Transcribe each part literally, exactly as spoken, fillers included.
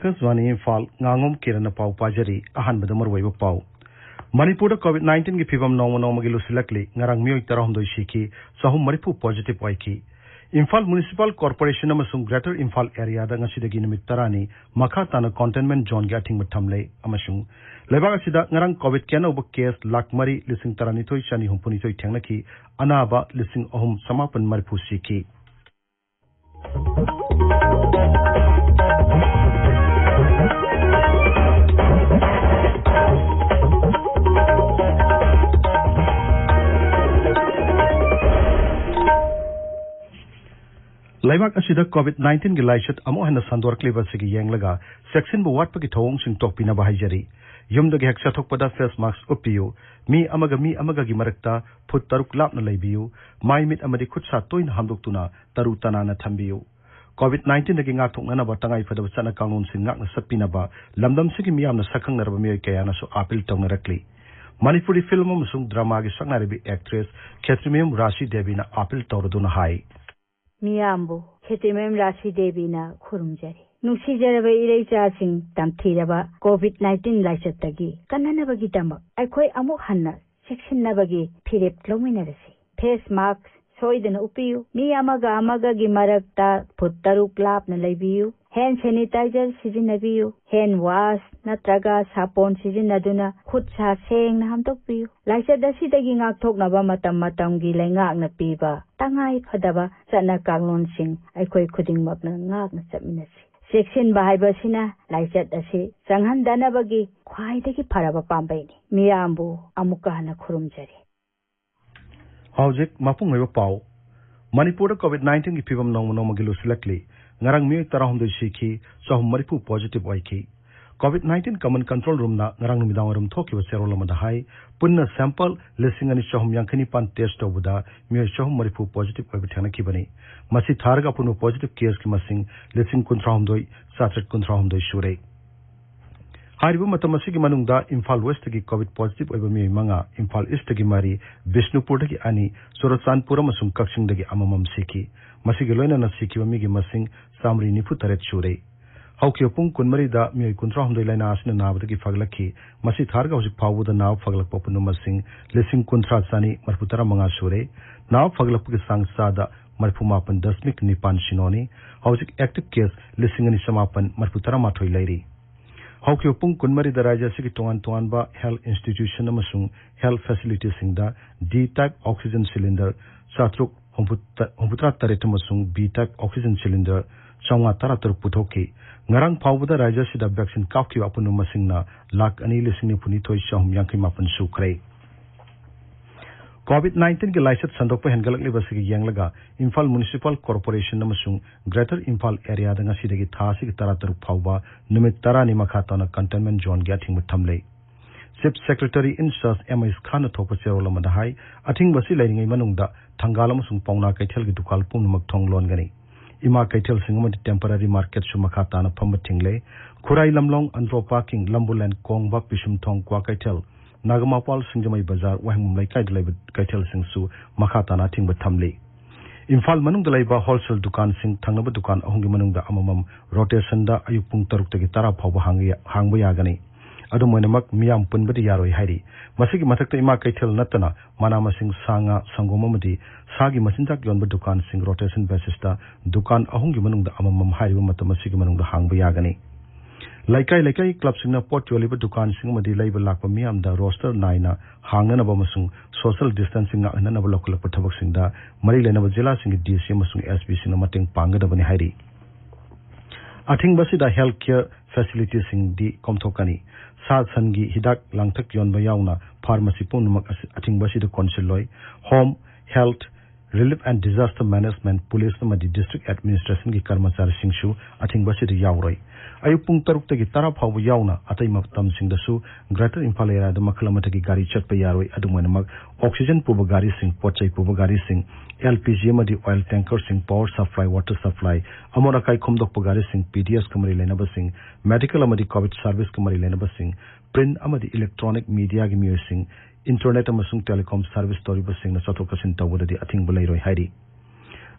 ꯑꯥꯀꯥꯁꯕꯥꯅꯤ ꯏꯝꯐꯥꯜ, ꯉꯥꯉꯣꯝ ꯀꯤꯔꯟꯅ ꯄꯥꯎ ꯄꯥꯖꯔꯤ꯫ ꯑꯍꯥꯟꯕꯗ ꯃꯔꯨꯑꯣꯏꯕ ꯄꯥꯎ꯫ ꯃꯅꯤꯄꯨꯔꯗ COVID nineteen ꯒꯤ ꯐꯤꯕꯝ ꯅꯣꯡꯃ ꯅꯣꯡꯃꯒꯤ ꯂꯨꯁꯤꯜꯂꯛꯂꯤ꯫ ꯉꯔꯥꯡ ꯃꯤꯑꯣꯏ ꯇꯔꯥꯍꯨꯝꯗꯣꯏ ꯁꯤꯈꯤ, ꯆꯍꯨꯝ ꯃꯔꯤꯐꯨ positive ꯑꯣꯏꯈꯤ꯫ ꯏꯝꯐꯥꯜ Municipal Corporation ꯑꯃꯁꯨꯡ Greater ꯏꯝꯐꯥꯜ areaꯗ ꯉꯁꯤꯗꯒꯤ ꯅꯨꯃꯤꯠ ꯇꯔꯥꯅꯤ ꯃꯈꯥ ꯇꯥꯅ containment zoneꯒꯤ ꯑꯊꯤꯡꯕ ꯊꯝꯂꯦ, ꯑꯃꯁꯨꯡ ꯂꯩꯕꯥꯛ ꯑꯁꯤꯗ ꯉꯔꯥꯡ COVID ꯀꯤ ꯑꯅꯧꯕ case ꯂꯥꯈ ꯃꯔꯤ ꯂꯤꯁꯤꯡ ꯇꯔꯥꯅꯤꯊꯣꯏ ꯆꯅꯤ ꯍꯨꯝꯐꯨꯅꯤꯊꯣꯏ ꯊꯦꯡꯅꯈꯤ, ꯑꯅꯥꯕ ꯂꯤꯁꯤꯡ ꯑꯍꯨꯝ ꯆꯃꯥꯄꯟ ꯃꯔꯤꯐꯨ ꯁꯤꯈꯤ꯫ ꯂꯩꯕꯥꯛ ꯑꯁꯤꯗ COVID nineteen ꯒꯤ ꯂꯥꯏꯆꯠ ꯑꯃꯨꯛ ꯍꯟꯅ ꯁꯟꯗꯣꯔꯛꯂꯤꯕ ꯑꯁꯤꯒꯤ ꯌꯦꯡꯂꯒ ꯆꯦꯛꯁꯤꯟꯕ ꯋꯥꯠꯄꯒꯤ ꯊꯧꯑꯣꯡꯁꯤꯡ ꯇꯣꯛꯄꯤꯅꯕ ꯍꯥꯏꯖꯔꯤ꯫ ꯌꯨꯝꯗꯒꯤ ꯍꯦꯛ ꯆꯠꯊꯣꯛꯄꯗ face mask ꯎꯞꯄꯤꯌꯨ꯫ ꯃꯤ ꯑꯃꯒ ꯃꯤ ꯑꯃꯒꯒꯤ ꯃꯔꯛꯇ ꯐꯨꯠ ꯇꯔꯨꯛ ꯂꯥꯞꯅ ꯂꯩꯕꯤꯌꯨ꯫ ꯃꯥꯏ ꯃꯤꯠ ꯑꯃꯗꯤ ꯈꯨꯠ ꯁꯥ ꯇꯣꯏꯅ ꯍꯥꯝꯗꯣꯛꯇꯨꯅ ꯇꯔꯨ ꯇꯅꯥꯟꯅ ꯊꯝꯕꯤꯌꯨ꯫ COVID nineteen ꯗꯒꯤ ꯉꯥꯛꯊꯣꯛꯅꯅꯕ ꯇꯉꯥꯏ ꯐꯗꯕ ꯆꯠꯅ ꯀꯥꯡꯂꯣꯟꯁꯤꯡ ꯉꯥꯛꯅ ꯆꯠꯄꯤꯅꯕ ꯂꯝꯗꯝꯁꯤꯒꯤ ꯃꯤꯌꯥꯝꯅ ꯁꯛꯈꯪꯅꯔꯕ ꯃꯤꯑꯣꯏ ꯀꯌꯥꯅꯁꯨ appeal ꯇꯧꯅꯔꯛꯂꯤ꯫ ꯃꯅꯤꯄꯨꯔꯤ film ꯑꯃꯁꯨꯡ dramaꯒꯤ ꯁꯛꯅꯥꯏꯔꯕꯤ actress ꯈꯦꯇ꯭ꯔꯤꯃꯌꯨꯝ ꯔꯥꯁꯤ ꯗꯦꯕꯤꯅ appeal ꯇꯧꯔꯗꯨꯅ ꯍꯥꯏ꯫ ꯃꯤꯌꯥꯝꯕꯨ ꯈꯦꯇ꯭ꯔꯤꯃꯌꯨꯝ ꯔꯥꯁꯤ ꯗꯦꯕꯤꯅ ꯈꯨꯔꯨꯝꯖꯔꯤ꯫ ꯅꯨꯡꯁꯤꯖꯔꯕ ꯏꯔꯩꯆꯥꯁꯤꯡ, ꯇꯝꯊꯤꯔꯕ COVID nineteen ꯂꯥꯏꯆꯠꯇꯒꯤ ꯀꯟꯅꯅꯕꯒꯤꯗꯃꯛ ꯑꯩꯈꯣꯏ ꯑꯃꯨꯛ ꯍꯟꯅ ꯆꯦꯛꯁꯤꯟꯅꯕꯒꯤ ꯐꯤꯔꯦꯞ ꯂꯧꯃꯤꯟꯅꯔꯁꯤ꯫ Face mask ꯁꯣꯏꯗꯅ ꯎꯞꯄꯤꯌꯨ꯫ ꯃꯤ ꯑꯃꯒ ꯑꯃꯒꯒꯤ ꯃꯔꯛꯇ ꯐꯨꯠ ꯇꯔꯨꯛ ꯂꯥꯞꯅ ꯂꯩꯕꯤꯌꯨ꯫ Hand sanitizer ꯁꯤꯖꯤꯟꯅꯕꯤꯌꯨ꯫ Hand wash ꯅꯠꯇ꯭ꯔꯒ ꯁꯥꯄꯣꯟ ꯁꯤꯖꯤꯟꯅꯗꯨꯅ ꯈꯨꯠ ꯁꯥ ꯁꯦꯡꯅ ꯍꯥꯝꯗꯣꯛꯄꯤꯌꯨ꯫ ꯂꯥꯏꯆꯠ ꯑꯁꯤꯗꯒꯤ ꯉꯥꯛꯊꯣꯛꯅꯕ ꯃꯇꯝ ꯃꯇꯝꯒꯤ ꯂꯩꯉꯥꯛꯅ ꯄꯤꯕ ꯇꯉꯥꯏ ꯐꯗꯕ ꯆꯠꯅ ꯀꯥꯡꯂꯣꯟꯁꯤꯡ ꯑꯩꯈꯣꯏ ꯈꯨꯗꯤꯡꯃꯛꯅ ꯉꯥꯛꯅ ꯆꯠꯃꯤꯟꯅꯁꯤ꯫ ꯆꯦꯛꯁꯤꯟꯕ ꯍꯥꯏꯕꯁꯤꯅ ꯂꯥꯏꯆꯠ ꯑꯁꯤ ꯆꯪꯍꯟꯗꯅꯕꯒꯤ ꯈ꯭ꯋꯥꯏꯗꯒꯤ ꯐꯔꯕ ꯄꯥꯝꯕꯩꯅꯤ꯫ ꯃꯤꯌꯥꯝꯕꯨ ꯑꯃꯨꯛꯀ ꯍꯟꯅ ꯈꯨꯔꯨꯝꯖꯔꯤ꯫ ꯍꯧꯖꯤꯛ ꯃꯄꯨꯡ ꯑꯣꯏꯕ ꯄꯥꯎ꯫ ꯃꯅꯤꯄꯨꯔꯗ COVID nineteen ꯒꯤ ꯐꯤꯕꯝ ꯅꯣꯡꯃ ꯅꯣꯡꯃꯒꯤ ꯂꯨꯁꯤꯜꯂꯛꯂꯤ꯫ ꯉꯔꯥꯡ ꯃꯤꯑꯣꯏ ꯇꯔꯥꯍꯨꯝꯗꯣꯏ ꯁꯤꯈꯤ, ꯆꯍꯨꯝ ꯃꯔꯤꯐꯨ positive ꯑꯣꯏꯈꯤ꯫ COVID nineteen Common Control Roomꯅ ꯉꯔꯥꯡ ꯅꯨꯃꯤꯗꯥꯡꯋꯥꯏꯔꯝ ꯊꯣꯛꯈꯤꯕ ꯆꯦꯔꯣꯜ ꯑꯃꯗ ꯍꯥꯏ, ꯄꯨꯟꯅ sample ꯂꯤꯁꯤꯡ ꯑꯅꯤ ꯆꯍꯨꯝ ꯌꯥꯡꯈꯩ ꯅꯤꯄꯥꯟ test ꯇꯧꯕꯗ ꯃꯤꯑꯣꯏ ꯆꯍꯨꯝ ꯃꯔꯤꯐꯨ positive ꯑꯣꯏꯕ ꯊꯦꯡꯅꯈꯤꯕꯅꯤ꯫ ꯃꯁꯤ ꯊꯥꯔꯒ ꯑꯄꯨꯟꯕ positive caseꯀꯤ ꯃꯁꯤꯡ ꯂꯤꯁꯤꯡ ꯀꯨꯟꯊ꯭ꯔꯥꯍꯨꯝꯗꯣꯏ ꯆꯥꯇ꯭ꯔꯦꯠ ꯀꯨꯟꯊ꯭ꯔꯥꯍꯨꯝꯗꯣꯏ ꯁꯨꯔꯦ꯫ ꯍꯥꯏꯔꯤꯕ ꯃꯇꯝ ꯑꯁꯤꯒꯤ ꯃꯅꯨꯡꯗ ꯏꯝꯐꯥꯜ Westꯇꯒꯤ COVID positive ꯑꯣꯏꯕ ꯃꯤꯑꯣꯏ ꯃꯉꯥ, ꯏꯝꯐꯥꯜ Eastꯇꯒꯤ ꯃꯔꯤ, ꯕꯤꯁꯅꯨꯄꯨꯔꯗꯒꯤ ꯑꯅꯤ, ꯆꯨꯔꯆꯥꯟꯄꯨꯔ ꯑꯃꯁꯨꯡ ꯀꯛꯆꯤꯡꯗꯒꯤ ꯑꯃꯃꯝ ꯁꯤꯈꯤ꯫ ꯃꯁꯤꯒ ꯂꯣꯏꯅꯅ ꯁꯤꯈꯤꯕ ꯃꯤꯒꯤ ꯃꯁꯤꯡ ꯆꯥꯃꯔꯤ ꯅꯤꯐꯨ ꯇꯔꯦꯠ ꯁꯨꯔꯦ꯫ ꯍꯧꯈꯤꯕ ꯄꯨꯡ ꯀꯨꯟꯃꯔꯤꯗ ꯃꯤꯑꯣꯏ ꯀꯨꯟꯊ꯭ꯔꯥ ꯍꯨꯝꯗꯣꯏ ꯂꯥꯏꯅꯥ ꯑꯁꯤꯅ ꯅꯥꯕꯗꯒꯤ ꯐꯒꯠꯂꯛꯈꯤ꯫ ꯃꯁꯤ ꯊꯥꯔꯒ ꯍꯧꯖꯤꯛ ꯐꯥꯎꯕꯗ ꯅꯥꯕ ꯐꯒꯠꯂꯛꯄ ꯄꯨꯝꯅꯃꯛ ꯃꯁꯤꯡ ꯂꯤꯁꯤꯡ ꯀꯨꯟꯊ꯭ꯔꯥ ꯆꯅꯤ ꯃꯔꯤꯐꯨ ꯇꯔꯥ ꯃꯉꯥ ꯁꯨꯔꯦ꯫ ꯅꯥꯕ ꯐꯒꯠꯂꯛꯄꯒꯤ ꯆꯥꯡ ꯆꯥꯗ ꯃꯔꯤꯐꯨ ꯃꯥꯄꯟ ꯗꯁꯃꯤꯛ ꯅꯤꯄꯥꯟ ꯁꯤꯅꯣꯅꯤ꯫ ꯍꯧꯖꯤꯛ active case ꯂꯤꯁꯤꯡ ꯑꯅꯤ ꯆꯃꯥꯄꯟ ꯃꯔꯤꯐꯨ ꯇꯔꯥ ꯃꯥꯊꯣꯏ ꯂꯩꯔꯤ꯫ ꯍꯧꯈꯤꯕ ꯄꯨꯡ ꯀꯨꯟꯃꯔꯤꯗ ꯔꯥꯖ꯭ꯌ ꯑꯁꯤꯒꯤ ꯇꯣꯉꯥꯟ ꯇꯣꯉꯥꯟꯕ health institution ꯑꯃꯁꯨꯡ health facility ꯁꯤꯡꯗ D type oxygen cylinder ꯆꯥꯇ꯭ꯔꯨꯛ ꯍꯨꯝꯐꯨꯇꯔꯥ ꯇꯔꯦꯠ ꯑꯃꯁꯨꯡ B type oxygen cylinder ꯆꯥꯝꯃꯉꯥ ꯇꯔꯥ ꯇꯔꯨꯛ ꯄꯨꯊꯣꯛꯈꯤ꯫ ꯉꯔꯥꯡ ꯐꯥꯎꯕꯗ ꯔꯥꯖ꯭ꯌ ꯑꯁꯤꯗ vaccine ꯀꯥꯞꯈꯤꯕ ꯑꯄꯨꯟꯕ ꯃꯁꯤꯡꯅ ꯂꯥꯈ ꯑꯅꯤ ꯂꯤꯁꯤꯡ ꯅꯤꯐꯨ ꯅꯤꯊꯣꯏ ꯆꯍꯨꯝ ꯌꯥꯡꯈꯩ ꯃꯥꯄꯟ ꯁꯨꯈ꯭ꯔꯦ꯫ COVID nineteen ꯒꯤ ꯂꯥꯏꯆꯠ ꯁꯟꯗꯣꯛꯄ ꯍꯦꯟꯒꯠꯂꯛꯂꯤꯕ ꯑꯁꯤꯒ ꯌꯦꯡꯂꯒ ꯏꯝꯐꯥꯜ Municipal Corporation ꯑꯃꯁꯨꯡ Greater Imphal area ꯗ ꯉꯁꯤꯗꯒꯤ ꯊꯥ ꯑꯁꯤꯒꯤ ꯇꯔꯥ ꯇꯔꯨꯛ ꯐꯥꯎꯕ ꯅꯨꯃꯤꯠ ꯇꯔꯥꯅꯤ ꯃꯈꯥ ꯇꯥꯅ containment zone ꯒꯤ ꯑꯊꯤꯡꯕ ꯊꯝꯂꯦ꯫ Chief Secretary in Charge M H Khan ꯅ ꯊꯣꯛꯄ ꯆꯦꯔꯣꯜ ꯑꯃꯗ ꯍꯥꯏ, ꯑꯊꯤꯡꯕ ꯑꯁꯤ ꯂꯩꯔꯤꯉꯩ ꯃꯅꯨꯡꯗ ꯊꯪꯒꯥꯜ ꯑꯃꯁꯨꯡ ꯄꯥꯎꯅꯥ ꯀꯩꯊꯦꯜꯒꯤ ꯗꯨꯀꯥꯟ ꯄꯨꯝꯅꯃꯛ ꯊꯣꯡ ꯂꯣꯟꯒꯅꯤ꯫ ꯏꯃꯥ ꯀꯩꯊꯦꯜꯁꯤꯡ ꯑꯃꯗꯤ temporary market ꯁꯨ ꯃꯈꯥ ꯇꯥꯅ ꯐꯝꯕ ꯊꯤꯡꯂꯦ꯫ ꯈꯨꯔꯥꯏ ꯂꯝꯂꯣꯡ, ꯑꯟꯗ꯭ꯔꯣ parking, ꯂꯝꯕꯨꯂꯦꯟ, ꯀꯣꯡꯕ, ꯄꯤꯁꯨꯝꯊꯣꯡ, ꯀ꯭ꯋꯥꯀꯩꯊꯦꯜ, ꯅꯥꯒꯥꯃꯄꯥꯜ, ꯁꯤꯡꯖꯃꯩ ꯕꯖꯥꯔ, ꯋꯥꯍꯦꯡꯕꯝ ꯂꯩꯀꯥꯏꯗ ꯂꯩꯕ ꯀꯩꯊꯦꯜꯁꯤꯡꯁꯨ ꯃꯈꯥ ꯇꯥꯅ ꯑꯊꯤꯡꯕ ꯊꯝꯂꯤ꯫ ꯏꯝꯐꯥꯜ ꯃꯅꯨꯡꯗ ꯂꯩꯕ wholesale ꯗꯨꯀꯥꯟꯁꯤꯡ ꯊꯪꯅꯕ ꯗꯨꯀꯥꯟ ꯑꯍꯨꯝꯒꯤ ꯃꯅꯨꯡꯗ ꯑꯃꯃꯝ rotation ꯗ ꯑꯌꯨꯛ ꯄꯨꯡ ꯇꯔꯨꯛꯇꯒꯤ ꯇꯔꯥ ꯐꯥꯎꯕ ꯍꯥꯡꯕ ꯌꯥ-, ꯍꯥꯡꯕ ꯌꯥꯒꯅꯤ꯫ ꯑꯗꯨꯝ ꯑꯣꯏꯅꯃꯛ, ꯃꯤꯌꯥꯝ ꯄꯨꯟꯕꯗꯤ ꯌꯥꯔꯣꯏ ꯍꯥꯏꯔꯤ꯫ ꯃꯁꯤꯒꯤ ꯃꯊꯛꯇ ꯏꯃꯥ ꯀꯩꯊꯦꯜ ꯅꯠꯇꯅ ꯃꯅꯥ ꯃꯁꯤꯡ, ꯁꯥ ꯉꯥ, ꯁꯪꯒꯣꯝ ꯑꯃꯗꯤ ꯁꯥꯒꯤ ꯃꯆꯤꯟꯖꯥꯛ ꯌꯣꯟꯕ ꯗꯨꯀꯥꯟꯁꯤꯡ rotation basis ꯇ ꯗꯨꯀꯥꯟ ꯑꯍꯨꯝꯒꯤ ꯃꯅꯨꯡꯗ ꯑꯃꯃꯝ ꯍꯥꯏꯔꯤꯕ ꯃꯇꯝ ꯑꯁꯤꯒꯤ ꯃꯅꯨꯡꯗ ꯍꯥꯡꯕ ꯌꯥꯒꯅꯤ꯫ ꯂꯩꯀꯥꯏ ꯂꯩꯀꯥꯏ club ꯁꯤꯡꯅ ꯄꯣꯠ ꯌꯣꯜꯂꯤꯕ ꯗꯨꯀꯥꯟꯁꯤꯡ ꯑꯃꯗꯤ ꯂꯩꯕ ꯂꯥꯛꯄ ꯃꯤꯌꯥꯝꯗ roster ꯅꯥꯏꯅ ꯍꯥꯡꯅꯅꯕ ꯑꯃꯁꯨꯡ social distancing ꯉꯥꯛꯅꯅꯕ ꯂꯧꯈꯠꯂꯛꯄ ꯊꯕꯛꯁꯤꯡꯗ ꯃꯔꯤ ꯂꯩꯅꯕ ꯖꯤꯂꯥꯁꯤꯡꯒꯤ D C ꯑꯃꯁꯨꯡ S P ꯁꯤꯡꯅ ꯃꯇꯦꯡ ꯄꯥꯡꯒꯗꯕꯅꯤ ꯍꯥꯏꯔꯤ꯫ ꯑꯊꯤꯡꯕ ꯑꯁꯤꯗ health care facility ꯁꯤꯡꯗꯤ ꯀꯣꯝꯊꯣꯛꯀꯅꯤ꯫ ꯁꯥ ꯁꯟꯒꯤ ꯍꯤꯗꯥꯛ ꯂꯥꯡꯊꯛ ꯌꯣꯟꯕ ꯌꯥꯎꯅ pharmacy ꯄꯨꯝꯅꯃꯛ ꯑꯁꯤ ꯑꯊꯤꯡꯕ ꯑꯁꯤꯗ ꯀꯣꯟꯁꯤꯜꯂꯣꯏ꯫ Home, health, relief and disaster management, police ꯑꯃꯗꯤ district administration ꯒꯤ ꯀꯔꯃꯆꯥꯔꯤꯁꯤꯡꯁꯨ ꯑꯊꯤꯡꯕ ꯑꯁꯤꯗ ꯌꯥꯎꯔꯣꯏ꯫ ꯑꯌꯨꯛ ꯄꯨꯡ ꯇꯔꯨꯛꯇꯒꯤ ꯇꯔꯥ ꯐꯥꯎꯕ ꯌꯥꯎꯅ ꯑꯇꯩ ꯃꯇꯝꯁꯤꯡꯗꯁꯨ Greater Imphal area ꯗ ꯃꯈꯜ ꯑꯃꯠꯇꯒꯤ ꯒꯥꯔꯤ ꯆꯠꯄ ꯌꯥꯔꯣꯏ꯫ ꯑꯗꯨꯝ ꯑꯣꯏꯅꯃꯛ, oxygen ꯄꯨꯕ ꯒꯥꯔꯤꯁꯤꯡ, ꯄꯣꯠ ꯆꯩ ꯄꯨꯕ ꯒꯥꯔꯤꯁꯤꯡ, L P G ꯑꯃꯗꯤ oil tanker ꯁꯤꯡ, power supply, water supply, ꯑꯃꯣꯠ ꯑꯀꯥꯏ ꯈꯣꯝꯗꯣꯛꯄ ꯒꯥꯔꯤꯁꯤꯡ, P D S ꯀ ꯃꯔꯤ ꯂꯩꯅꯕꯁꯤꯡ, medical ꯑꯃꯗꯤ COVID service ꯀ ꯃꯔꯤ ꯂꯩꯅꯕꯁꯤꯡ, print ꯑꯃꯗꯤ electronic media ꯒꯤ ꯃꯤꯑꯣꯏꯁꯤꯡ, internet ꯑꯃꯁꯨꯡ telecom service ꯇꯧꯔꯤꯕꯁꯤꯡꯅ ꯆꯠꯊꯣꯛ ꯆꯠꯁꯤꯟ ꯇꯧꯕꯗꯗꯤ ꯑꯊꯤꯡꯕ ꯂꯩꯔꯣꯏ ꯍꯥꯏꯔꯤ꯫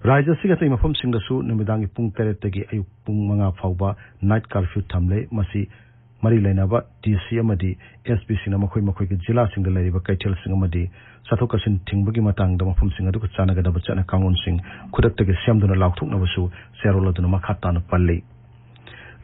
ꯔꯥꯖ꯭ꯌ ꯑꯁꯤꯒꯤ ꯑꯇꯩ ꯃꯐꯝꯁꯤꯡꯗꯁꯨ ꯅꯨꯃꯤꯗꯥꯡꯒꯤ ꯄꯨꯡ ꯇꯔꯦꯠꯇꯒꯤ ꯑꯌꯨꯛ ꯄꯨꯡ ꯃꯉꯥ ꯐꯥꯎꯕ night curfew ꯊꯝꯂꯦ꯫ ꯃꯁꯤ ꯃꯔꯤ ꯂꯩꯅꯕ D C ꯑꯃꯗꯤ S Pꯁꯤꯡꯅ ꯃꯈꯣꯏ ꯃꯈꯣꯏꯒꯤ ꯖꯤꯂꯥꯁꯤꯡꯗ ꯂꯩꯔꯤꯕ ꯀꯩꯊꯦꯜꯁꯤꯡ ꯑꯃꯗꯤ ꯆꯠꯊꯣꯛ ꯆꯠꯁꯤꯟ ꯊꯤꯡꯕꯒꯤ ꯃꯇꯥꯡꯗ ꯃꯐꯝꯁꯤꯡ ꯑꯗꯨꯒ ꯆꯥꯟꯅꯒꯗꯕ ꯆꯠꯅ ꯀꯥꯡꯂꯣꯟꯁꯤꯡ ꯈꯨꯗꯛꯇꯒꯤ ꯁꯦꯝꯗꯨꯅ ꯂꯥꯎꯊꯣꯛꯅꯕꯁꯨ ꯆꯦꯔꯣꯜ ꯑꯗꯨꯅ ꯃꯈꯥ ꯇꯥꯅ ꯄꯜꯂꯤ꯫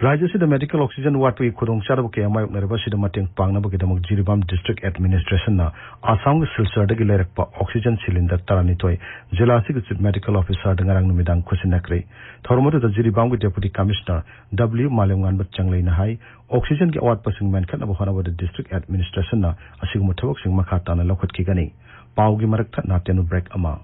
ꯔꯥꯖ꯭ꯌ ꯑꯁꯤꯗ medical oxygen ꯋꯥꯠꯄꯒꯤ ꯈꯨꯗꯣꯡꯆꯥꯗꯕ ꯀꯌꯥ ꯃꯥꯌꯣꯛꯅꯔꯤꯕ ꯑꯁꯤꯗ ꯃꯇꯦꯡ ꯄꯥꯡꯅꯕꯒꯤꯗꯃꯛ ꯖꯤꯔꯤꯕꯥꯝ district administrationꯅ ꯑꯁꯥꯝꯒꯤ ꯁꯤꯜꯆꯔꯗꯒꯤ ꯂꯩꯔꯛꯄ oxygen cylinder ꯇꯔꯥꯅꯤꯊꯣꯏ ꯖꯤꯂꯥ ꯑꯁꯤꯒꯤ chief medical officerꯗ ꯉꯔꯥꯡ ꯅꯨꯃꯤꯗꯥꯡ ꯈꯨꯠꯁꯤꯟꯅꯈ꯭ꯔꯦ꯫ ꯊꯧꯔꯝ ꯑꯗꯨꯗ ꯖꯤꯔꯤꯕꯥꯝꯒꯤ deputy commissioner W ꯃꯥꯂꯦꯝꯉꯥꯟꯕ ꯆꯪꯂꯩꯅ ꯍꯥꯏ, oxygenꯒꯤ ꯑꯋꯥꯠꯄꯁꯤꯡ ꯃꯦꯟꯈꯠꯅꯕ ꯍꯣꯠꯅꯕꯗ district administrationꯅ ꯑꯁꯤꯒꯨꯝꯕ ꯊꯕꯛꯁꯤꯡ ꯃꯈꯥ ꯇꯥꯅ ꯂꯧꯈꯠꯈꯤꯒꯅꯤ꯫ ꯄꯥꯎꯒꯤ ꯃꯔꯛ ꯊꯠꯅ ꯇꯦꯅꯨ break ꯑꯃ꯫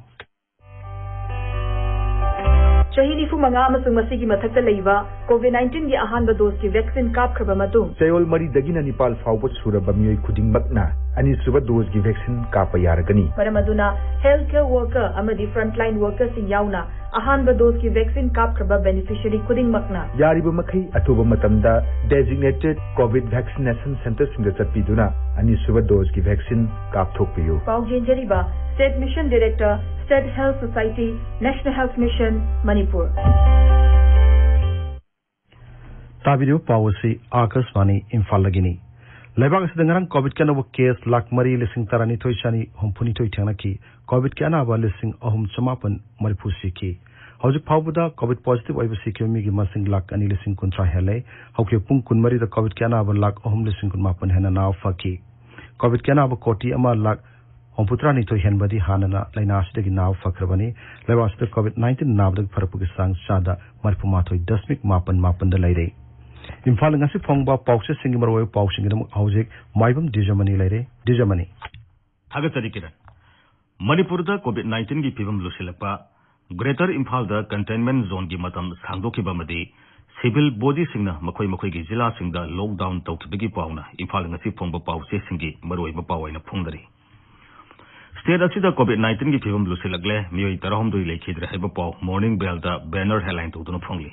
ꯆꯍꯤ ꯅꯤꯐꯨ ꯃꯉꯥ ꯑꯃꯁꯨꯡ ꯃꯁꯤꯒꯤ ꯃꯊꯛꯇ ꯂꯩꯕ COVID nineteenꯒꯤ ꯑꯍꯥꯟꯕ doseꯀꯤ vaccine ꯀꯥꯞꯈ꯭ꯔꯕ ꯃꯇꯨꯡ, ꯆꯌꯣꯜ ꯃꯔꯤꯗꯒꯤꯅ ꯅꯤꯄꯥꯜ ꯐꯥꯎꯕ ꯁꯨꯔꯕ ꯃꯤꯑꯣꯏ ꯈꯨꯗꯤꯡꯃꯛꯅ ꯑꯅꯤꯁꯨꯕ doseꯀꯤ vaccine ꯀꯥꯞꯄ ꯌꯥꯔꯒꯅꯤ꯫ ꯃꯔꯝ ꯑꯗꯨꯅ health care worker ꯑꯃꯗꯤ frontline workerꯁꯤꯡ ꯌꯥꯎꯅ ꯑꯍꯥꯟꯕ doseꯀꯤ vaccine ꯀꯥꯞꯈ꯭ꯔꯕ beneficiary ꯈꯨꯗꯤꯡꯃꯛꯅ ꯌꯥꯔꯤꯕ ꯃꯈꯩ ꯑꯊꯨꯕ ꯃꯇꯝꯗ designated COVID vaccination centreꯁꯤꯡꯗ ꯆꯠꯄꯤꯗꯨꯅ ꯑꯅꯤꯁꯨꯕ doseꯀꯤ vaccine ꯀꯥꯞꯊꯣꯛꯄꯤꯌꯨ꯫ ꯄꯥꯎ ꯆꯦꯟꯖꯔꯤꯕ State Mission Director, State Health Society, National Health Mission, Manipur. ꯇꯥꯕꯤꯔꯤꯕ ꯄꯥꯎ ꯑꯁꯤ ꯑꯥꯀꯥꯁꯕꯥꯅꯤ ꯏꯝꯐꯥꯜꯗꯒꯤꯅꯤ꯫ ꯂꯩꯕꯥꯛ ꯑꯁꯤꯗ ꯉꯔꯥꯡ COVIDꯀꯤ ꯑꯅꯧꯕ case ꯂꯥꯈ ꯃꯔꯤ ꯂꯤꯁꯤꯡ ꯇꯔꯥꯅꯤꯊꯣꯏ ꯆꯅꯤ ꯍꯨꯝꯐꯨꯅꯤꯊꯣꯏ ꯊꯦꯡꯅꯈꯤ꯫ COVIDꯀꯤ ꯑꯅꯥꯕ ꯂꯤꯁꯤꯡ ꯑꯍꯨꯝ ꯆꯃꯥꯄꯟ ꯃꯔꯤꯐꯨ ꯁꯤꯈꯤ꯫ ꯍꯧꯖꯤꯛ ꯐꯥꯎꯕꯗ COVID positive ꯑꯣꯏꯕ ꯁꯤꯈꯤꯕ ꯃꯤꯒꯤ ꯃꯁꯤꯡ ꯂꯥꯈ ꯑꯅꯤ ꯂꯤꯁꯤꯡ ꯀꯨꯟꯊ꯭ꯔꯥ ꯍꯦꯜꯂꯦ꯫ ꯍꯧꯈꯤꯕ ꯄꯨꯡ ꯀꯨꯟꯃꯔꯤꯗ COVIDꯀꯤ ꯑꯅꯥꯕ ꯂꯥꯈ ꯑꯍꯨꯝ ꯂꯤꯁꯤꯡ ꯀꯨꯟꯃꯥꯄꯟ ꯍꯦꯟꯅ ꯅꯥꯕ ꯐꯈꯤ꯫ COVIDꯀꯤ ꯑꯅꯥꯕ ꯀꯣꯇꯤ ꯑꯃ ꯂꯥꯈ ꯍꯨꯝꯐꯨꯇꯔꯥꯅꯤꯊꯣꯏ ꯍꯦꯟꯕꯗꯤ ꯍꯥꯟꯅꯅ ꯂꯥꯏꯅꯥ ꯑꯁꯤꯗꯒꯤ ꯅꯥꯕ ꯐꯈ꯭ꯔꯕꯅꯤ꯫ ꯂꯩꯕꯥꯛ ꯑꯁꯤꯗ COVID nineteen ꯅꯥꯕꯗꯒꯤ ꯐꯔꯛꯄꯒꯤ ꯆꯥꯡ ꯆꯥꯗ ꯃꯔꯤꯐꯨꯃꯥꯊꯣꯏ ꯗꯁꯃꯤꯛ ꯃꯥꯄꯟ ꯃꯥꯄꯟꯗ ꯂꯩꯔꯦ꯫ ꯏꯝꯐꯥꯜꯗ ꯉꯁꯤ ꯐꯣꯡꯕ ꯄꯥꯎꯆꯦꯁꯤꯡꯒꯤ ꯃꯔꯨꯑꯣꯏꯕ ꯄꯥꯎꯁꯤꯡꯒꯤꯗꯃꯛ ꯍꯧꯖꯤꯛ ꯃꯥꯏꯕꯝ ꯗꯤꯖꯃꯅꯤ ꯂꯩꯔꯦ꯫ ꯗꯤꯖꯃꯅꯤ꯫ ꯊꯥꯒꯠꯆꯔꯤ ꯀꯤꯔꯟ꯫ ꯃꯅꯤꯄꯨꯔꯗ COVID nineteenꯒꯤ ꯐꯤꯕꯝ ꯂꯨꯁꯤꯜꯂꯛꯄ꯫ Greater ꯏꯝꯐꯥꯜꯗ containment zoneꯒꯤ ꯃꯇꯝ ꯁꯥꯡꯗꯣꯛꯈꯤꯕ ꯑꯃꯗꯤ civil bodyꯁꯤꯡꯅ ꯃꯈꯣꯏ ꯃꯈꯣꯏꯒꯤ ꯖꯤꯂꯥꯁꯤꯡꯗ lockdown ꯇꯧꯈꯤꯕꯒꯤ ꯄꯥꯎꯅ ꯏꯝꯐꯥꯜ ꯉꯁꯤ ꯐꯣꯡꯕ ꯄꯥꯎꯆꯦꯁꯤꯡꯒꯤ ꯃꯔꯨꯑꯣꯏꯕ ꯄꯥꯎ ꯑꯣꯏꯅ ꯐꯣꯡꯅꯔꯤ꯫ State ꯑꯁꯤꯗ COVID nineteenꯒꯤ ꯐꯤꯕꯝ ꯂꯨꯁꯤꯜꯂꯛꯂꯦ, ꯃꯤꯑꯣꯏ ꯇꯔꯥꯍꯨꯝꯗꯣꯏ ꯂꯩꯈꯤꯗ꯭ꯔꯦ ꯍꯥꯏꯕ ꯄꯥꯎ Morning Bellꯗ banner headline ꯇꯧꯗꯨꯅ ꯐꯣꯡꯂꯤ꯫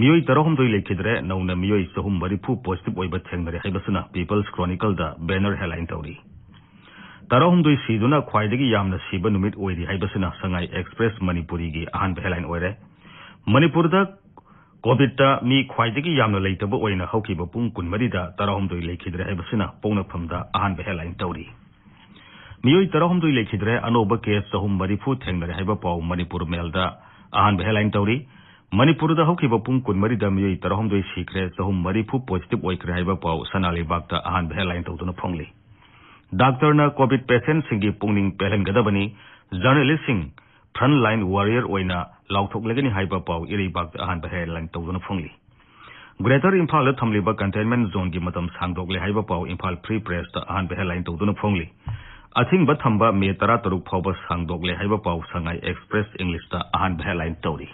ꯃꯤꯑꯣꯏ ꯇꯔꯥꯍꯨꯝꯗꯣꯏ ꯂꯩꯈꯤꯗ꯭ꯔꯦ, ꯅꯧꯅ ꯃꯤꯑꯣꯏ ꯆꯍꯨꯝ ꯃꯔꯤꯐꯨ positive ꯑꯣꯏꯕ ꯊꯦꯡꯅꯔꯦ ꯍꯥꯏꯕꯁꯤꯅ People's Chronicleꯗ banner headline ꯇꯧꯔꯤ꯫ ꯇꯔꯥꯍꯨꯝꯗꯣꯏ ꯁꯤꯗꯨꯅ ꯈ꯭ꯋꯥꯏꯗꯒꯤ ꯌꯥꯝꯅ ꯁꯤꯕ ꯅꯨꯃꯤꯠ ꯑꯣꯏꯔꯤ ꯍꯥꯏꯕꯁꯤꯅ ꯁꯉꯥꯏ ꯑꯦꯛꯁꯄ꯭ꯔꯦꯁ ꯃꯅꯤꯄꯨꯔꯤꯒꯤ ꯑꯍꯥꯟꯕ ꯍꯦꯗꯂꯥꯏꯟ ꯑꯣꯏꯔꯦ꯫ ꯃꯅꯤꯄꯨꯔꯗ ꯀꯣꯚꯤꯗꯇ ꯃꯤ ꯈ꯭ꯋꯥꯏꯗꯒꯤ ꯌꯥꯝꯅ ꯂꯩꯇꯕ ꯑꯣꯏꯅ ꯍꯧꯈꯤꯕ ꯄꯨꯡ ꯀꯨꯟꯃꯔꯤꯗ ꯇꯔꯥꯍꯨꯝꯗꯣꯏ ꯂꯩꯈꯤꯗ꯭ꯔꯦ ꯍꯥꯏꯕꯁꯤꯅ ꯄꯣꯛꯅꯐꯝꯗ ꯑꯍꯥꯟꯕ ꯍꯦꯗꯂꯥꯏꯟ ꯇꯧꯔꯤ꯫ ꯃꯤꯑꯣꯏ ꯇꯔꯥꯍꯨꯝꯗꯣꯏ ꯂꯩꯈꯤꯗ꯭ꯔꯦ, ꯑꯅꯧꯕ ꯀꯦꯁ ꯆꯍꯨꯝ ꯃꯔꯤꯐꯨ ꯊꯦꯡꯅꯔꯦ ꯍꯥꯏꯕ ꯄꯥꯎ ꯃꯅꯤꯄꯨꯔ ꯃꯦꯜꯗ ꯑꯍꯥꯟꯕ ꯍꯦꯗꯂꯥꯏꯟ ꯇꯧꯔꯤ꯫ ꯃꯅꯤꯄꯨꯔꯗ ꯍꯧꯈꯤꯕ ꯄꯨꯡ ꯀꯨꯟꯃꯔꯤꯗ ꯃꯤꯑꯣꯏ ꯇꯔꯥꯍꯨꯝꯗꯣꯏ ꯁꯤꯈ꯭ꯔꯦ, ꯆꯍꯨꯝ ꯃꯔꯤꯐꯨ ꯄꯣꯖꯤꯇꯤꯚ ꯑꯣꯏꯈ꯭ꯔꯦ ꯍꯥꯏꯕ ꯄꯥꯎ ꯁꯅꯥ ꯂꯩꯕꯥꯛꯇ ꯑꯍꯥꯟꯕ ꯍꯦꯗꯂꯥꯏꯟ ꯇꯧꯗꯨꯅ ꯐꯣꯡꯂꯤ꯫ ꯗꯥꯛꯇꯔꯅ ꯀꯣꯚꯤꯗ ꯄꯦꯁꯦꯟꯠꯁꯤꯡꯒꯤ ꯄꯨꯛꯅꯤꯡ ꯄꯦꯜꯍꯟꯒꯗꯕꯅꯤ, ꯖꯔꯅꯦꯂꯤꯁꯁꯤꯡ ꯐ꯭ꯔꯟꯠ ꯂꯥꯏꯟ ꯋꯥꯔꯤꯌꯔ ꯑꯣꯏꯅ ꯂꯥꯎꯊꯣꯛꯂꯒꯅꯤ ꯍꯥꯏꯕ ꯄꯥꯎ ꯏꯔꯩꯕꯥꯛꯇ ꯑꯍꯥꯟꯕ ꯍꯦꯗꯂꯥꯏꯟ ꯇꯧꯗꯨꯅ ꯐꯣꯡꯂꯤ꯫ ꯒ꯭ꯔꯦꯇꯔ ꯏꯝꯐꯥꯜꯗ ꯊꯝꯂꯤꯕ ꯀꯟꯇꯦꯟꯃꯦꯟꯠ ꯖꯣꯟꯒꯤ ꯃꯇꯝ ꯁꯥꯡꯗꯣꯛꯂꯦ ꯍꯥꯏꯕ ꯄꯥꯎ ꯏꯝꯐꯥꯜ ꯐ꯭ꯔꯤ ꯄ꯭ꯔꯦꯁꯇ ꯑꯍꯥꯟꯕ ꯍꯦꯗꯂꯥꯏꯟ ꯇꯧꯗꯨꯅ ꯐꯣꯡꯂꯤ꯫ ꯑꯊꯤꯡꯕ ꯊꯝꯕ ꯃꯦ ꯇꯔꯥꯇꯔꯨꯛ ꯐꯥꯎꯕ ꯁꯥꯡꯗꯣꯛꯂꯦ ꯍꯥꯏꯕ ꯄꯥꯎ ꯁꯉꯥꯏ ꯑꯦꯛꯁꯄ꯭ꯔꯦꯁ ꯏꯪꯂꯤꯁꯇ ꯑꯍꯥꯟꯕ ꯍꯦꯗꯂꯥꯏꯟ ꯇꯧꯔꯤ꯫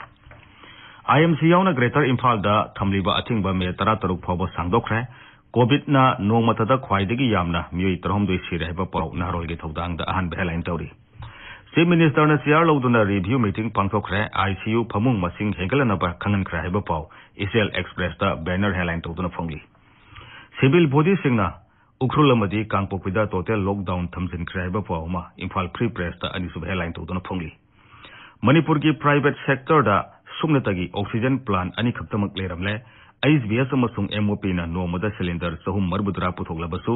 ꯑꯥꯏ ꯑꯦꯝ ꯁꯤ ꯌꯥꯎꯅ ꯒ꯭ꯔꯦꯇꯔ ꯏꯝꯐꯥꯜꯗ ꯊꯝꯂꯤꯕ ꯑꯊꯤꯡꯕ ꯃꯦ ꯇꯔꯥꯇꯔꯨꯛ ꯐꯥꯎꯕ ꯁꯥꯡꯗꯣꯛꯈ꯭ꯔꯦ꯫ ꯀꯣꯚꯤꯗꯅ ꯅꯣꯡꯃꯇꯗ ꯈ꯭ꯋꯥꯏꯗꯒꯤ ꯌꯥꯝꯅ ꯃꯤꯑꯣꯏ ꯇꯔꯥꯍꯨꯝꯗꯣꯏ ꯁꯤꯔꯦ ꯍꯥꯏꯕ ꯄꯥꯎ ꯅꯍꯥꯔꯣꯜꯒꯤ ꯊꯧꯗꯥꯡꯗ ꯑꯍꯥꯟꯕ ꯍꯦꯗꯂꯥꯏꯟ ꯇꯧꯔꯤ꯫ ꯆꯤꯐ ꯃꯤꯅꯤꯁꯇꯔꯅ ꯆꯤꯌꯥꯔ ꯂꯧꯗꯨꯅ ꯔꯤꯚ꯭ꯌꯨ ꯃꯤꯇꯤꯡ ꯄꯥꯡꯊꯣꯛꯈ꯭ꯔꯦ, ꯑꯥꯏ ꯁꯤ ꯌꯨ ꯐꯃꯨꯡ ꯃꯁꯤꯡ ꯍꯦꯟꯒꯠꯂꯅꯕ ꯈꯪꯍꯟꯈ꯭ꯔꯦ ꯍꯥꯏꯕ ꯄꯥꯎ ꯏꯆꯦꯜ ꯑꯦꯛꯁꯄ꯭ꯔꯦꯁꯇ ꯕꯦꯅꯔ ꯍꯦꯗꯂꯥꯏꯟ ꯇꯧꯗꯨꯅ ꯐꯣꯡꯂꯤ꯫ ꯁꯤꯚꯤꯜ ꯕꯣꯗꯤꯁꯤꯡꯅ ꯎꯈ꯭ꯔꯨꯜ ꯑꯃꯗꯤ ꯀꯥꯡꯄꯣꯛꯄꯤꯗ ꯇꯣꯇꯦꯜ ꯂꯣꯛꯗꯥꯎꯟ ꯊꯝꯖꯤꯟꯈ꯭ꯔꯦ ꯍꯥꯏꯕ ꯄꯥꯎ ꯑꯃ ꯏꯝꯐꯥꯜ ꯐ꯭ꯔꯤ ꯄ꯭ꯔꯦꯁꯇ ꯑꯅꯤꯁꯨꯕ ꯍꯦꯗꯂꯥꯏꯟ ꯇꯧꯗꯨꯅ ꯐꯣꯡꯂꯤ꯫ ꯃꯅꯤꯄꯨꯔꯒꯤ ꯄ꯭ꯔꯥꯏꯚꯦꯠ ꯁꯦꯛꯇꯔꯗ ꯁꯨꯞꯅꯇꯒꯤ ꯑꯣꯛꯁꯤꯖꯟ ꯄ꯭ꯂꯥꯟ ꯑꯅꯤꯈꯛꯇꯃꯛ ꯂꯩꯔꯝꯂꯦ꯫ ꯑꯩꯆ ꯕꯤ ꯑꯦꯁ ꯑꯃꯁꯨꯡ ꯑꯦꯝ ꯑꯣ ꯄꯤꯅ ꯅꯣꯡꯃꯗ ꯁꯤꯂꯤꯟꯗꯔ ꯆꯍꯨꯝ ꯃꯔꯤꯐꯨꯇꯔꯥ ꯄꯨꯊꯣꯛꯂꯕꯁꯨ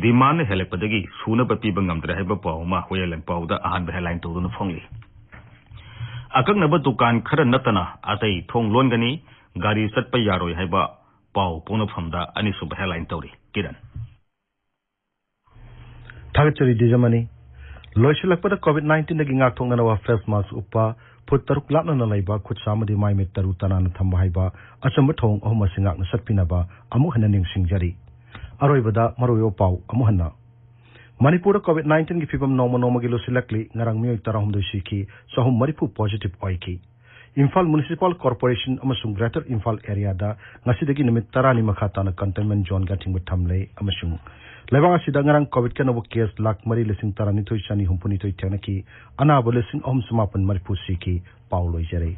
ꯗꯤꯃꯥꯟꯅ ꯍꯦꯜꯂꯛꯄꯗꯒꯤ ꯁꯨꯅꯕ ꯄꯤꯕ ꯉꯝꯗ꯭ꯔꯦ ꯍꯥꯏꯕ ꯄꯥꯎ ꯑꯃ ꯍꯨꯌꯦꯟ ꯂꯥꯟꯄꯥꯎꯗ ꯑꯍꯥꯟꯕ ꯍꯦꯗꯂꯥꯏꯟ ꯇꯧꯗꯨꯅ ꯐꯣꯡꯂꯤ꯫ ꯑꯀꯛꯅꯕ ꯗꯨꯀꯥꯟ ꯈꯔ ꯅꯠꯇꯅ ꯑꯇꯩ ꯊꯣꯡ ꯂꯣꯟꯒꯅꯤ, ꯒꯥꯔꯤ ꯆꯠꯄ ꯌꯥꯔꯣꯏ ꯍꯥꯏꯕ ꯄꯥꯎ ꯄꯣꯛꯅꯐꯝꯗ ꯑꯅꯤꯁꯨꯕ ꯍꯦꯗꯂꯥꯏꯟ ꯇꯧꯔꯤ꯫ ꯀꯤꯔꯟ꯫ ꯊꯥꯒꯠꯆꯔꯤ ꯗꯤꯖꯃꯅꯤ꯫ ꯂꯣꯏꯁꯤꯜꯂꯛꯄꯗ ꯀꯣꯚꯤꯗ ꯅꯥꯏꯟꯇꯤꯟꯗꯒꯤ ꯉꯥꯛꯊꯣꯛꯅꯅꯕ ꯐꯦꯁ ꯃꯥꯁꯛ ꯎꯞꯄ, ꯐꯨꯠ ꯇꯔꯨꯛ ꯂꯥꯞꯅꯅ ꯂꯩꯕ ꯈꯨꯠꯁꯥ ꯑꯃꯗꯤ ꯃꯥꯏ ꯃꯤꯠ ꯇꯔꯨ ꯇꯅꯥꯟꯅ ꯊꯝꯕ ꯍꯥꯏꯕ ꯑꯆꯨꯝꯕ ꯊꯧꯑꯣꯡ ꯑꯍꯨꯝ ꯑꯁꯤ ꯉꯥꯛꯅ ꯆꯠꯄꯤꯅꯕ ꯑꯃꯨꯛ ꯍꯟꯅ ꯅꯤꯡꯁꯤꯡꯖꯔꯤ꯫ ꯑꯔꯣꯏꯕꯗ ꯃꯔꯨꯑꯣꯏꯕ ꯄꯥꯎ ꯑꯃꯨꯛ ꯍꯟꯅ꯫ ꯃꯅꯤꯄꯨꯔꯗ ꯀꯣꯚꯤꯗ ꯅꯥꯏꯟꯇꯤꯟꯒꯤ ꯐꯤꯕꯝ ꯅꯣꯡꯃ ꯅꯣꯡꯃꯒꯤ ꯂꯨꯁꯤꯜꯂꯛꯂꯤ꯫ ꯉꯔꯥꯡ ꯃꯤꯑꯣꯏ ꯇꯔꯥꯍꯨꯝꯗꯣꯏ ꯁꯤꯈꯤ, ꯆꯍꯨꯝ ꯃꯔꯤꯐꯨ ꯄꯣꯖꯤꯇꯤꯚ ꯑꯣꯏꯈꯤ꯫ ꯏꯝꯐꯥꯜ ꯃ꯭ꯌꯨꯅꯤꯁꯤꯄꯥꯜ ꯀꯣꯔꯄꯣꯔꯦꯁꯟ ꯑꯃꯁꯨꯡ ꯒ꯭ꯔꯦꯇꯔ ꯏꯝꯐꯥꯜ ꯑꯦꯔꯤꯌꯥꯗ ꯉꯁꯤꯗꯒꯤ ꯅꯨꯃꯤꯠ ꯇꯔꯥꯅꯤ ꯃꯈꯥ ꯇꯥꯅ ꯀꯟꯇꯦꯟꯃꯦꯟꯠ ꯖꯣꯟꯒꯤ ꯑꯊꯤꯡꯕ ꯊꯝꯂꯦ ꯑꯃꯁꯨꯡ ꯂꯩꯕꯥꯛ ꯑꯁꯤꯗ ꯉꯔꯥꯡ ꯀꯣꯚꯤꯗꯀꯤ ꯑꯅꯧꯕ ꯀꯦꯁ ꯂꯥꯈ ꯃꯔꯤ ꯂꯤꯁꯤꯡ ꯇꯔꯥꯅꯤꯊꯣꯏ ꯆꯅꯤ ꯍꯨꯝꯐꯨꯅꯤꯊꯣꯏ ꯊꯦꯡꯅꯈꯤ꯫ ꯑꯅꯥꯕ ꯂꯤꯁꯤꯡ ꯑꯍꯨꯝ ꯆꯃꯥꯄꯟ ꯃꯔꯤꯐꯨ ꯁꯤꯈꯤ꯫ ꯄꯥꯎ ꯂꯣꯏꯖꯔꯦ꯫